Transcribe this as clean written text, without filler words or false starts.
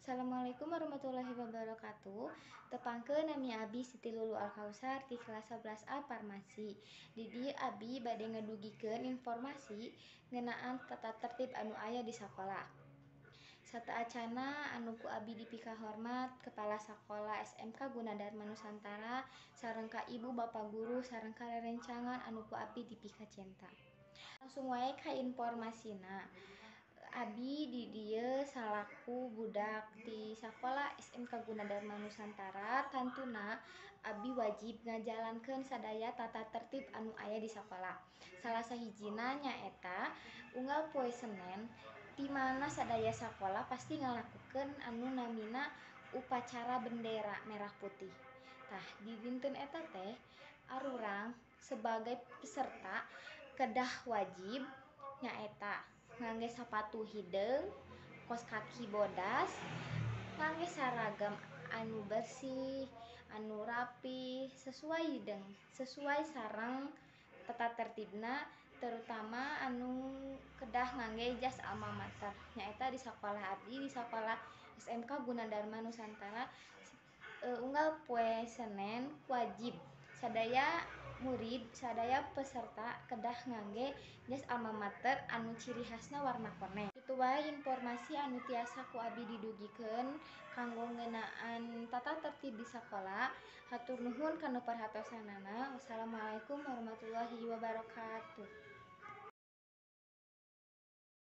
Assalamualaikum warahmatullahi wabarakatuh. Tepangkeun, nami Abi Siti Lulu Alkausar di kelas 11A Farmasi. Di dieu Abi bade ngedugikeun informasi ngeunaan tata tertib anu aya di sakola. Sateuacanna anu ku abi dipikahormat Kepala Sakola SMK Gunadarma Nusantara sareng ka ibu bapa guru sareng ka rerencangan anu ku abi dipikacenta. Langsung wae ka informasina. Abi di dieu salaku budak ti sakola SMK Gunadarma Nusantara, tantuna abi wajib ngajalankeun sadaya tata tertib anu aya di sakola. Salah sahijina nyaeta unggal poe Senen, di mana sadaya sakola pasti ngalakukeun anu namina upacara bendera merah putih. Tah, di dinten eta teh arurang sebagai peserta kedah wajib nyaeta ngangge sapatu hideung, kos kaki bodas, ngangge saragam anu bersih, anu rapi, sesuai sareng tata tertibna, terutama anu kedah ngangge jas almamater. Nyaeta di sakola abdi, di sakola SMK Gunadarma Nusantara, unggal poe Senen wajib sadaya murid, sadaya peserta kedah ngangge jas almamater anu ciri khasna warna koneng. Kitu wae informasi anu tiasa ku abi didugikeun kanggo ngeunaan tata tertib di sakola. Hatur nuhun kana perhatosanana. Wassalamualaikum warahmatullahi wabarakatuh.